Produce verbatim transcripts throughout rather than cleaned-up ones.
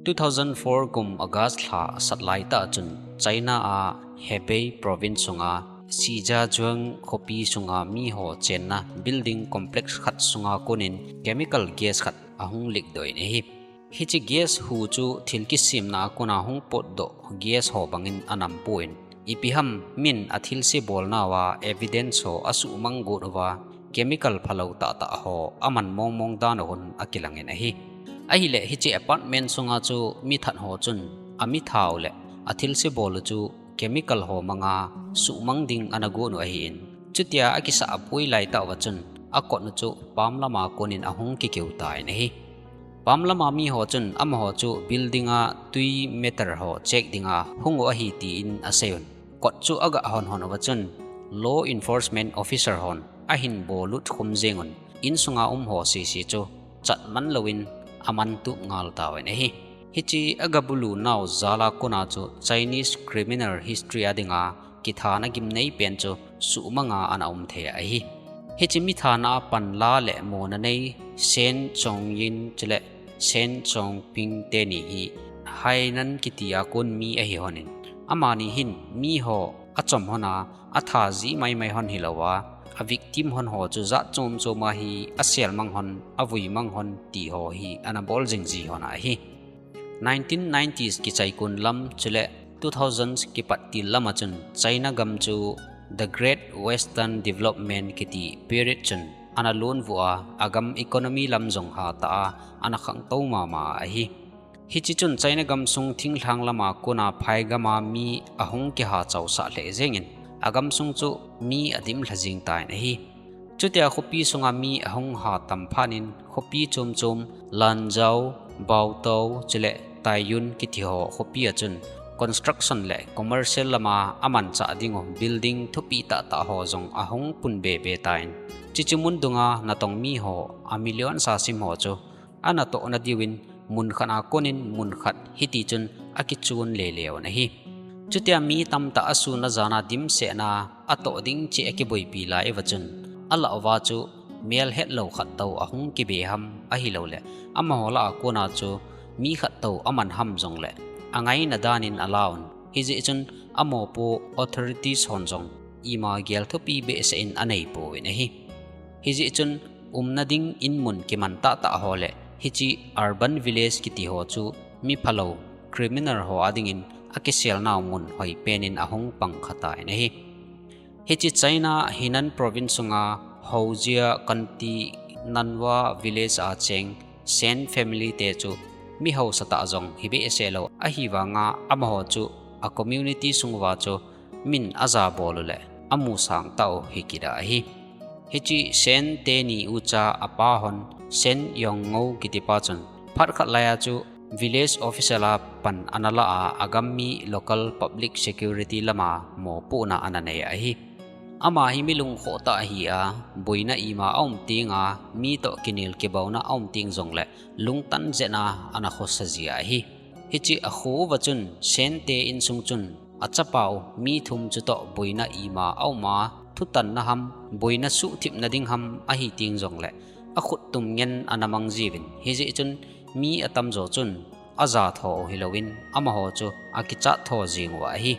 Two thousand four kum August lha sat laitah chun China a Hebei province sunga Shijiazhuang khopi sunga miho chenna building complex khat sunga konin chemical gas khat ahung leak doh in ahi. Hiche gas hu chu thil kisemna a kona hung potdoh gas ho bangin anam pon, ipiham min athilse bolnauva evidence ho asuhmang got uva chemical phalou tahtah ho aman mongmong dan u hin akilangin ahi. Ahileh hiche apartment sunga chu mithat ho chun amitha u le athilse bol u chu chemical ho manga suhmang ding ana gon u ahin, chutia akisah apui laitah uva chun akot u chu pam lama konin ahung kikeu tan ahi. Pam lama miho chun amaho chu building a twi meter ho check dinga hung u ahi tin aseiyun. Kot chu aga hon hon uva chun law enforcement officer hon ahin bolut khum jengun, insunga um ho sese chu chatman louvin aman tup ngal tauvin ahi. Hiche aga bulu nau jal a kona chu Chinese criminal history a dinga kithana gimnei pen chu suhmanga ana um thei ahi. Hiche mithana a pan la le mona nei Shen Chongyin chule Shen Chongping teni hi Hainan kiti a kon mi ahi honin, amani hin miho achom hon a, atha ji maimai hon hilouva, a victim hon ho chu jat chom chom a hi aselmang hon, avuimang hon ti ho hi ana bol jing ji hon ahi. Nineteen nineties kichai kon lam chule two thousands kipat til lama chun China gam chu The Great Western Development kiti period chun ana lonvu a, agam economy lam jong hatah a ana khangtou mama ahi. Hiche chun China gamsung thinglhang lama kona phai gama mi ahung kiha chausah lheh jengin, agamsung chu mi adimlha jeng tan ahi. Chutia khopi sunga mi ahung ha tam phatnin khopi chom chom Lanzhou, Baotou chule Taiyuan kiti ho khopi a chun construction le commercial lama amanchah dingu building thupi tahtah ho jong ahung pun bebe tan, chuche mun dunga natong miho a million sa sim ho chu anatohna diuvin munkhat a konin munkhat hiti chun akichon lele un ahi. Chutia mi tamtah asun ajana dimsetna atoh ding cheh akiboipi lai uva chun, alah uva chu melhetlou khattou ahung kibe ham ahilouleh amaho lah a kona chu mi khattou aman ham jongleh angaina danin alauvun, hijeh chun amopo authorities hon jong ima gel thupi behseh in aneipouvin ahi. Hijeh chun umna ding inmun kiman tahtah ho le hiche urban village kiti ho chu miphalou criminal ho adingin akiselnau mun hoipen in ahung pangkha tan ahi. Hiche China Henan province sunga Houjia County Nanhua village a cheng Shen family te chu mi haosatah jong hi behseh lou ahivanga amaho chu a community sunguva chu min ajabol u le amusang tah u hi kida ahi. Hiche Shen teni ucha apa hon Shen Yongngou kitipa chun phat khat laiya chu village official a pan ana la a, agam mi local public security lama mopohna ana nei ahi. Ama hi mi lungkhoh tah ahi a, boina ima aum tenga, mi toh kinel kibaona aum teng jongleh lungtan jeh a ana khosa ji ahi. Hiche akho uva chun Shen te insung chun achapau mi thum chutoh boina ima aum a, thutanna ham, boina suhthipna ding ham ahi teng jongleh akhuttum ngen ana mang jiuvin, hijeh chun mi atamjo chun ajatho u hilouvin amaho chu akichat tho jeng u ahi.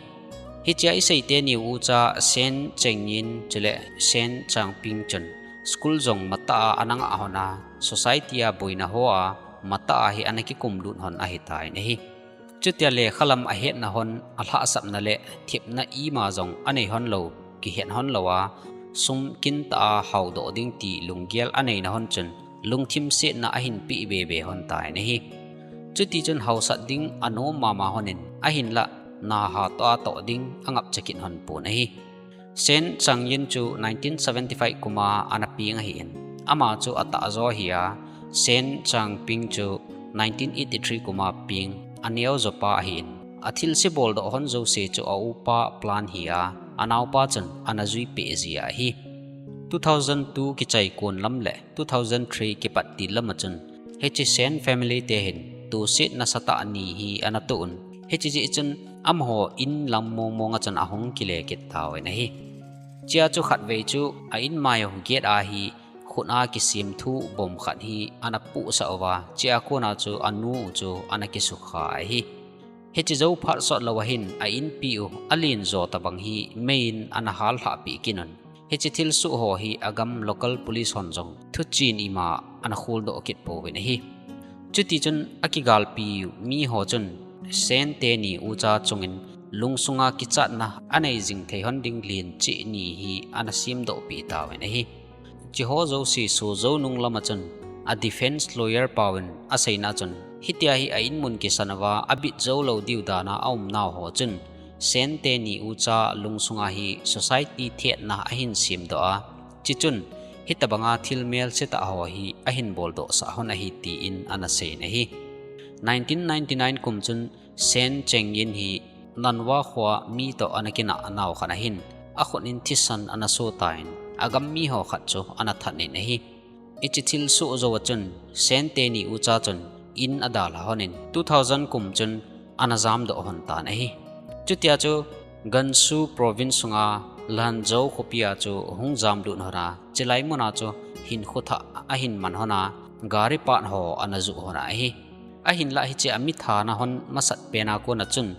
Hichea isei teni ucha Shen Chengyin chule Shen Changping chun school jong matah a ana ngah hon a, society a boina hoa matah a hi ana kikumlut hon ahitan ahi. Chutia lekhalam ahetna hon, alhahsapna le thepna ima jong anei hon lou, kihet hon louva, sum kintah a haodoh ding ti lunggel aneina hon chun lungthim setna ahin peh bebe hon tan ahi. Chutichun haosat ding anom mama honin, ahinlah naha toh a toh ding angapcha kit hon pon ahi. Shen Changyin chu nineteen seventy-five kuma ana peng ahin, ama chu atahjo ahi a, Shen Changping chu nineteen eighty-three kuma peng, aneojopa ahin, athilse boldoh hon jouse chu aupa plan hi a, anaopa chun ana juipeh ji ahi. Two thousand two kichai kon lam le two thousand three kipat til lama chun, hiche Shen family te hin toset nasatah ni hi ana toh un, hiche jeh chun amaho in lam mongmong a chun ahung kile kit tauvin ahi. Chea chu khatvei chu a inmai u gate a hi khut a kisim thu bom khat hi ana puhsah uva, chua kona chu anu u chu ana kisukha ahi. Hiche jou phat sot lou ahin a inpi u alen jo tabang hi mei in ana hal lhah peh kit un. Hiche thilsoh ho hi agam local police hon jong thuchen ima ana kholdoh kit pouvin ahi. Chuti chun akigalpi mi ho chun Sen teni ucha chungin lungsunga kichatna anei jing thei hon ding len cheh ni hi ana semdoh peh tauvin ahi. Hicheho jouse soh jou nung lama chun a defense lawyer pauvin aseina chun, hitia hi a inmun kisan uva abit jou lou diu dana aum nau ho chun, Sen teni ucha lungsunga hi society thetna ahin semdoh a, chuchun hitabanga thil melse tah ho hi ahin boldoh sah hon ahi tin ana seiyin ahi. Nineteen ninety-nine kum chun Sen Cheng Yin hi Nanwa khoa mi toh ana kinah nau khat ahin, akhut in thisan ana so tan, agam mi ho khat chu ana that in ahi. Hiche thilsoh jou a chun Sen teni ucha chun in adalha hon in two thousand kum chun ana jamdoh hon tan ahi. Chutia chu Gansu province sunga Lanzhou khopi a chu hung jamlut hon a, chulai muna chu hinkho thah ahin man hon a, gari part ho ana juh hon ahi. Ahinlah hiche a mi thana hon masat pena kona chun,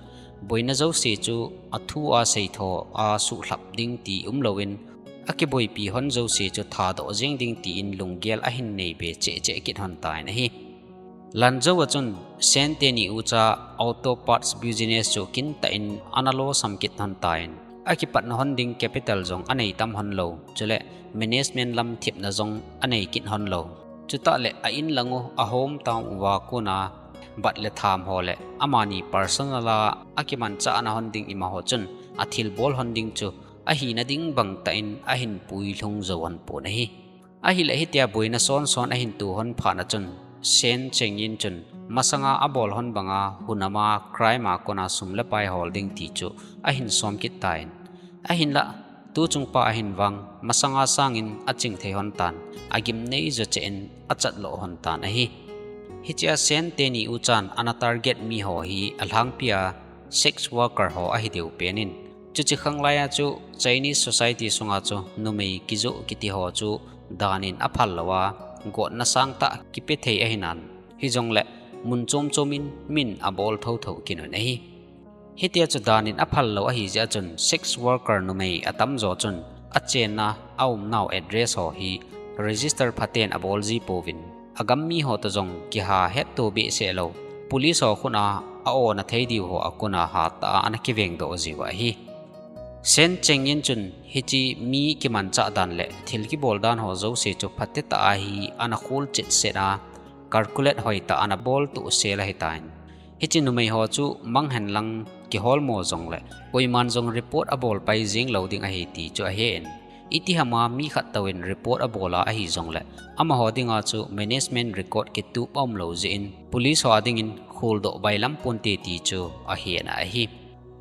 boina jouse chu athu a seitho a suhlhap ding ti umlouvin, akiboipi hon jouse chu thadoh jeng ding tin lunggel ahin nei be cheh cheh kit hon tan ahi. Lanzhou a chun Sen teni ucha auto parts business chu kintah in ana losam kit hon tan, akipatna hon ding capital jong anei tam hon lou, chule management lam thepna jong anei kit hon lou. Chutah le a in lang u a hometown uva kona bat le tham ho le amani personal a akimanchahna hon ding ima ho chun athilbol hon ding chu ahina ding bang tah in ahin puilhung jou hon pon ahi. Ahile hitia boina son son ahin to hon phat na chun Sen Cheng Yin chun masanga abol hon banga hunam a crime a kona sum le pai hol ding ti chu ahin som kit tan. Ahinlah tuchung pa ahin vang masanga sangin aching thei hon tan, agimnei jo cheh in achat lo hon tan ahi. Hichea Sen teni uchan ana target mi ho hi alhangpia sex worker ho ahi deu pen in, chuche khanglai a chu Chinese society sunga chu numei kijoh kiti ho chu dan in aphal lou a, gotna sangtah kipe thei ahi nan, hijongle mun chom chom in min abol tho tho kit un ahi. Hitia chu dan in aphal lou ahi jeh a chun sex worker numei atam jo chun achenna aum nau address ho hi register phaten abol ji pouvin, agam mi ho toh jong kiha hetto behseh lou, police ho khut a a-ona thei diu ho a kona hatah a ana kiveng doh jiu ahi. Sen Cheng Yin chun hiche mi kimanchah dan le thil kibol dan ho jouse chu phatetah a hi ana khol chetset a, calculate hoitah ana bol tohsel ahi tan. Hiche numei ho chu mang hen lang kiholmo jongle, koiman jong report abol pai jeng lou ding ahi ti chu ahen. Itiham a mi khat touvin report abol a ahi jongle, amaho dinga chu management record kitup aum lou jeh in, police ho a dingin kholdoh bailam ponte ti chu ahen ahi.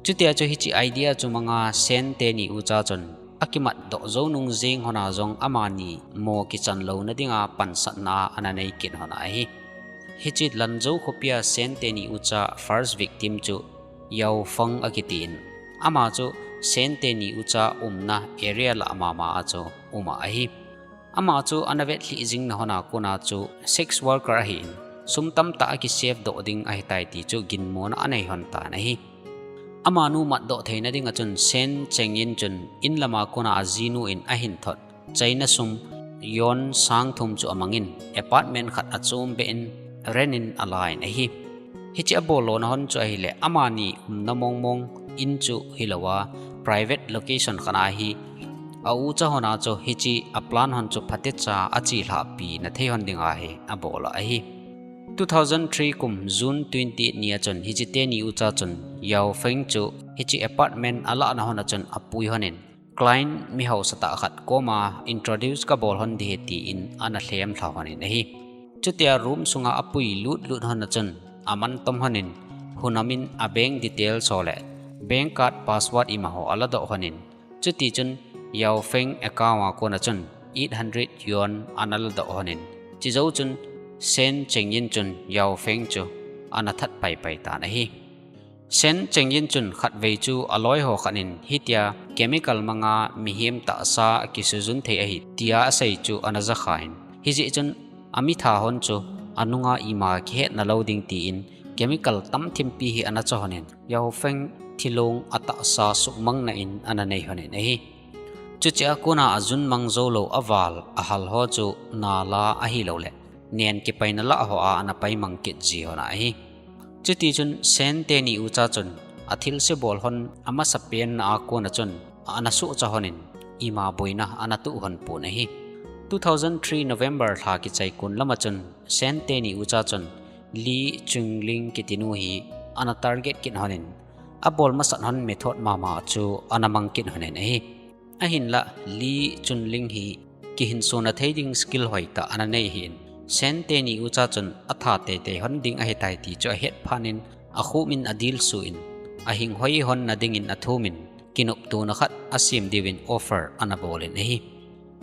Chutia chu hiche idea chu manga Sen teni ucha chun akimat doh jou nung jeng hon a jong amani mo kichan louna dinga pansatna ana nei kit hon ahi. Hiche Lanzhou khopia Sen teni ucha first victim chu Yao Feng akitin, ama chu Sen teni ucha umna area lah mama a chu um ahi. Ama chu ana vetlhih jing na hon a kona chu sex worker ahin, sum tamtah akisave doh ding ahitai ti chu ginmona anei hon tan ahi. Amanu matdoh theina dinga chun Sen Cheng Yin chun in lama kona ajinu in ahin thot China sum yuan sang thum chu amangin apartment khat achom beh in rent in alan ahi. Hiche abol lona hon chu ahile amani umna mong mong in chu hilou a, private location khat a hi a ucha hon a chu hiche a plan hon chu phatecha achelhah pi na thei hon dinga hi abol ahi. Two thousand three kum June twenty ni a chun hiche teni ucha chun Yao Feng chu hiche apartment alah na hon a chun apui hon in, client mi hausatah khat koma introduce kabol hon ding ahi tin ana lhem lha hon in ahi. Chutia room sunga apui lut lut hon a chun aman tom hon in, hunam in a bank details ho le bank card password ima ho ala doh hon in, chuti chun Yao Feng account a kona chun eight hundred yuan ana la doh hon in, chujou chun Sen Cheng Yin chun Yao Feng chu ana that pai pai tan ahi. Sen Cheng Yin chun khatvei chu aloi ho khat in hitia chemical manga mihem tahsa kisujun thei ahi, tia asei chu ana jakha in. Hijeh chun amitha hon chu anunga ima kihetna lou ding tiin chemical tamthimpi hi ana cho hon in, Yaofeng thilong atahsa sumangna in ana nei hon in ahi. Chuche a kona ajun mang jou lou aval ahal ho chu nala ahilou le nen kipaina lah ho a ana paimang kit ji hon ahi. Chuti chun Sen teni ucha chun athilse bol hon amasapen na a kona chun ana suhcha hon in ima boina ana tuh hon pon ahi. Two thousand three November lha kichai kon lama chun Sen teni ucha chun Li Chunling kiti nu hi ana target kit hon in abol masat hon method mama chu ana mang kit hon in ahi. Ahinlah Li Chunling hi kihinsona thei ding skill hoitah ana nei ahin, Sen teni ucha chun atha teitei hon ding ahitai ti chu ahet phat in akhum in adilsu in, ahinghoi hon na dingin athum in, kinoptona khat asem diuvin offer ana bol in ahi.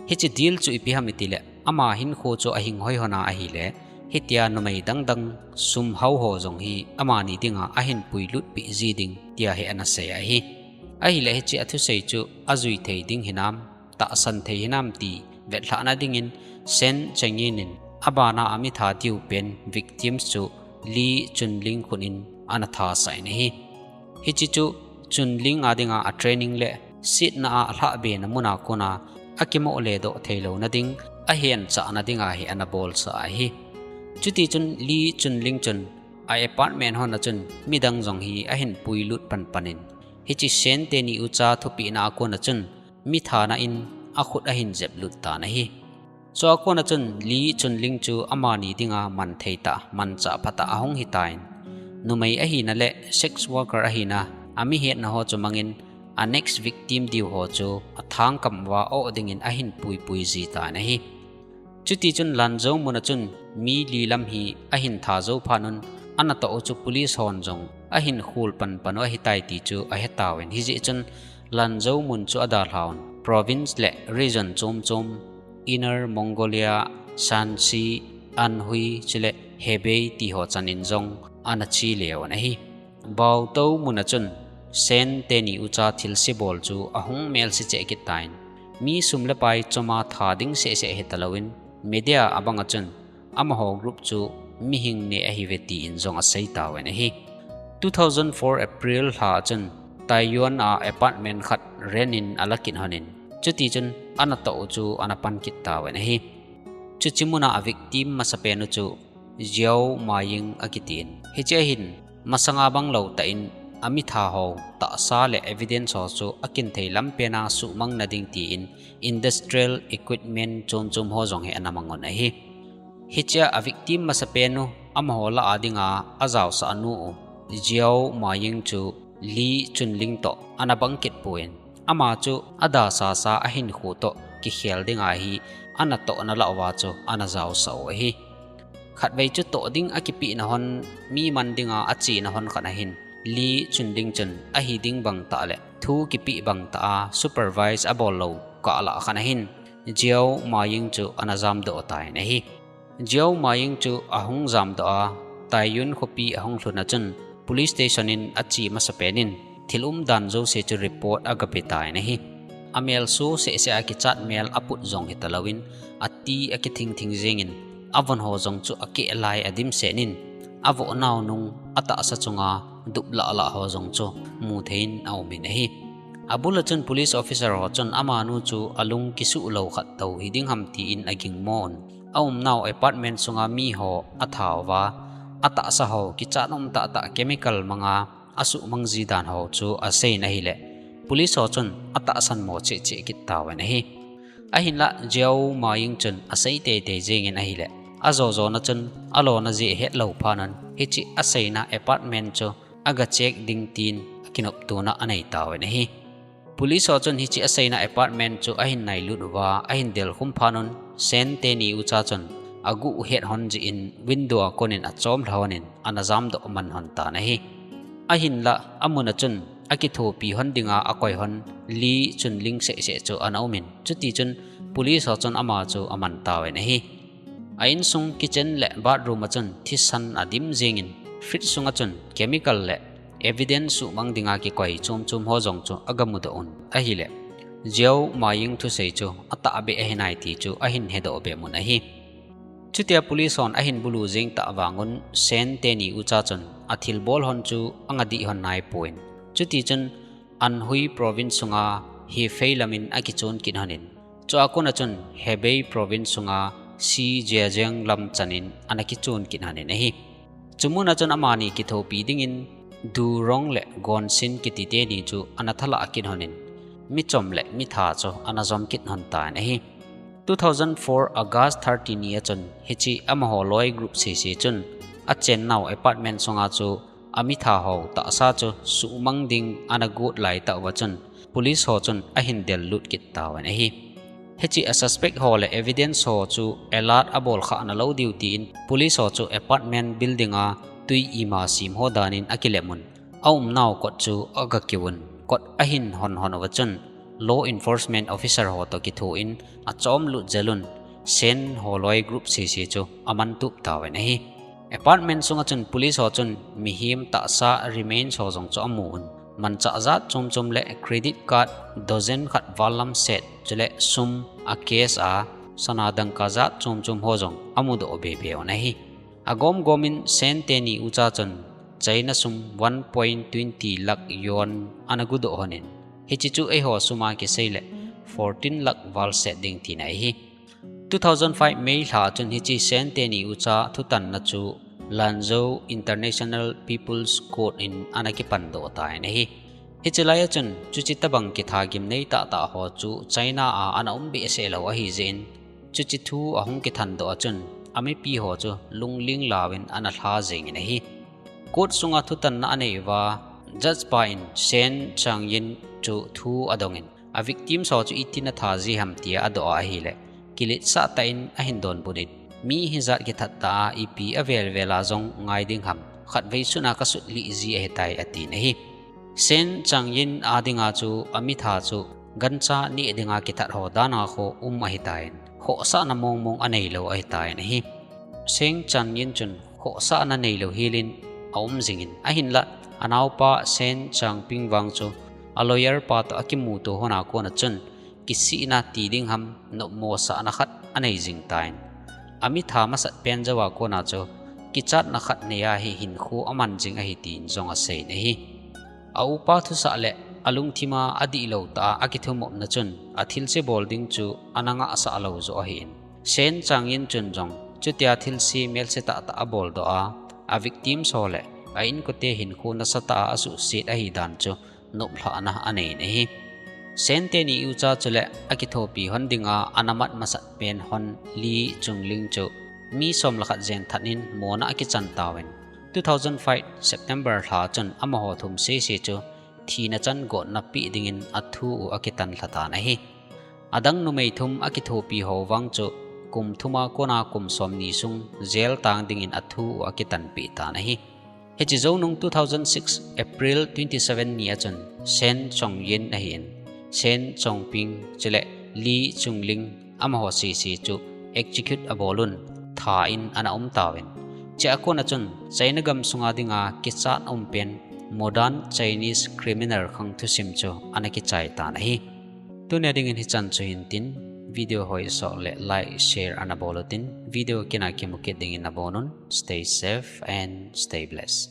Hiche deal chu ipi ham itile, ama hinkho chu ahinghoi hon a ahile, hitia numei dangdang sum hao ho jong hi amani dinga ahin puilut peh ji ding tia hi ana sei ahi. Ahile hiche athusei chu ajui thei ding hinam, tahsan thei hinam ti vetlhahna dingin Sen Chengin in abana amitha diu pen victims chu Li Chunling khut in ana thasah in ahi. Hiche chu Chunling a dinga a training le setna a alhahbena muna kona akimoh le doh theilouna ding, ahenchahna dinga hi ana bolsah ahi. Chuti chun Li Chunling chun a apartment hon a chun midang jong hi ahin puilut panpan in, hiche Sen teni ucha thupehna a kona chun mithana in akhut ahin jeplut tan ahi. Chua kona chun Li Chunling chu amani dinga manthei tah, manchah phatah ahung hitan, numei ahina le sex worker ahina amihetna ho chu mangin a next victim diu ho chu athangkam uva oh dingin ahin puipui ji tan ahi. Chuti chun Lanzhou muna chun mi li lam hi ahin tha jou phat un, anatoh u chu police hon jong ahin khol panpan u ahitai ti chu ahe tauvin, hijeh chun Lanzhou mun chu adalhauvin, province le region chom chom, Inner Mongolia, Shanxi, Anhui chule Hebei ti ho chan in jong ana che leuvin ahi. Baotou muna chun Sen teni ucha thilse bol chu ahung melse cheh kit tan, mi sum le pai choma tha ding sehseh hitalouvin, media abanga chun amaho group chu mihing neh ahiuve tin jong asei tauvin ahi. Two thousand four April lha chun Taiyuan a apartment khat rent in ala kit hon in, chuti chun anatoh u chu ana pan kit tauvin ahi. Chuche muna a victim masapen u chu Jiao Maying akitin, hiche hin masanga banglou tah in amitha ho tahsa le evidence ho chu akinthei lam pena suhmang na ding tin industrial equipment chom chom ho jong hi ana mang un ahi. Hichea a victim masapen u amaho lah a dinga ajaosah nu u Jiao Maying chu Li Chunling toh ana bang kit pon, ama chu adasasa ahinkho toh kikhel dinga hi anatohna lah uva chu ana jaosah u ahi. Khatvei chu toh ding akipehna hon, mi man dinga achena hon khat ahin, Li Chunling chun ahi ding bangtah le thu kipeh bangtah a supervise abol lou kahlah khat ahin, Jiao Maying chu ana jamdoh tan ahi. Jiao Maying chu ahung jamdoh a, Taiyuan khopi ahung lhun a chun police station in ache masapen in thil umdan jouse chu report agape tan ahi. Amelso sehseh a kichat mel aput jong hitalouvin, ati akithing thing jengin, avon ho jong chu akeh lai adimset in, avoh nau nung atahsa chunga dup lah lah ho jong chu muthei in aumin ahi. Abul a chun police officer ho chun amanu chu alung kisuh lou khat tou hiding ham tin agingmo un, aumnau apartment sunga miho atha uva, atahsa ho kichat um tahtah chemical manga asuhmang ji dan ho chu aseiyin ahile, police ho chun atahsan mo cheh cheh kit tauvin ahi. Ahinlah Jiao Maying chun asei teitei jengin ahile, ajo jona chun alona jeh ahet lou phat un, hiche aseina apartment chu aga check ding tin akinoptona anei tauvin ahi. Police ho chun hiche aseina apartment chu ahin nailut uva, ahin delkhum phat un, Sen teni ucha chun aguh het hon jeh in window a konin achom lha hon in ana jamdoh man hon tan ahi. Ahinlah amun a chun akithopi hon dinga akoi hon Li Chunling sehseh chu ana umin, chuti chun police ho chun ama chu aman tauvin ahi. A insung kitchen le bathroom a chun thisan adim jengin, fridge sunga chun chemical le evidence suhmang dinga kikoi chom chom ho jong chu agamudoh un ahile, Jiao Maying thusei chu atahbeh ahi nai ti chu ahin hedoh beh un ahi. Chutia police hon ahin bulu jing tah vangun Sen teni ucha chun athilbol hon chu angadih hon naipon, chuti chun Anhui province sunga Hefei lamin akichon kit honin, chua kona chun Hebei province sunga Shijiazhuang lam chanin ana kichon kit honin ahi. Chumuna chun amani kithopi dingin Durong le Gonsin kiti teni chu ana thalah kit honin, michom le mitha chu ana jom kit hon tan ahi. Two thousand four August thirty ni a chun hiche amaho loi group sese chun achennau apartment sunga chu amitha ho tahsa chu suhmang ding ana got lai tah uva chun police ho chun ahin del lut kit tauvin ahi. Hiche a suspect ho le evidence ho chu alert abol khah nalou diu tin police ho chu apartment building a tui ima sem ho danin akilep un, aumnau kot chu agakiuvun, kot ahin hon hon uva chun law enforcement officer ho toh kithoin achom lut jel un, Sen ho loi group sese chu aman tup tauvin ahi. Apartment sunga chun police ho chun mihem tahsa remains ho jong chu amun, manchah jat chom chom le credit card dozen khat val lam set chule sum, a cash a sana dangka jat chom chom ho jong amudoh bebe un ahi. Agom gomin Sen teni ucha chun China sum one point twenty lakh yuan ana gudoh honin, hiche chu eiho suma kisei le fourteen lakh val set ding tina ahi. Two thousand five May lha chun hiche Sen teni ucha thutanna chu Lanzhou International People's Court in ana kipandoh tan ahi. Hiche laia chun chuche tabang kitha gimnei tahtah ho chu China a ana um behseh lou ahijeh in, chuche thu ahung kithandoh a chun amipi ho chu lungling lauvin ana lha jengin ahi. Court sunga thutanna anei uva, judge pa in Sen Changyin chu thu adongin, a victims ho chu itin atha ji ham tia adoh a ahile, kiletsah tah in ahin donbut in, mi hijat kithat tah a ipi avel vel a jong ngai ding ham, khatvei suna kasut lih ji ahitai atin ahi. Sen Changyin a dinga chu amitha chu gancha neh dinga kithat ho dana kho um ahitan, khohsahna mong mong aneilou ahitan ahi. Sen Changyin chun khohsahna neilou helin aum jingin, ahinla anaopa Sen Changping vang chu a lawyer pa toh akimuto hon a kona chun kisihna ti ding ham, nopmosahna khat anei jing tan, amitha masat pen jouva kona chu kichatna khat neiya hi hinkho aman jing ahi tin jong aseiyin ahi. A upa thusah le alungthima adihlou tah a akithumopna chun athilse bol ding chu ana ngahsah lou joh ahin, Sen Changyin chun jong chutia thilse melse tahtah aboldoh a, a victims ho le a inkote hinkho nasatah a asuhset ahidan chu noplhahna aneiyin ahi. Sen teni ucha chule akithopi hon dinga ana mat masat pen hon Li Chunling chu mi som le khat jen thatin mona akichan tauvin, two thousand five September lha chun amaho thum sese chu thina chan gotna peh dingin athu u akitan lhatan ahi. Adang numei thum akithopi ho vang chu kum thuma kona kum somni sung jail tang dingin athu u akitanpeh tan ahi. Hiche jou nung two thousand six April twenty seven ni a chun Sen Chongyin ahin, Sen Chongping chule Li Chungling amaho sese chu execute abolun, tha in ana um tauvin, chua kona chun China gam sunga dinga kichat umpen modern Chinese criminal khang thusim chu ana kichai tan ahi. Tunia dingin hichan chu hintin, video hoi soh le like, share ana bol utin, video kina kimu kit dingin nabonun, stay safe and stay blessed.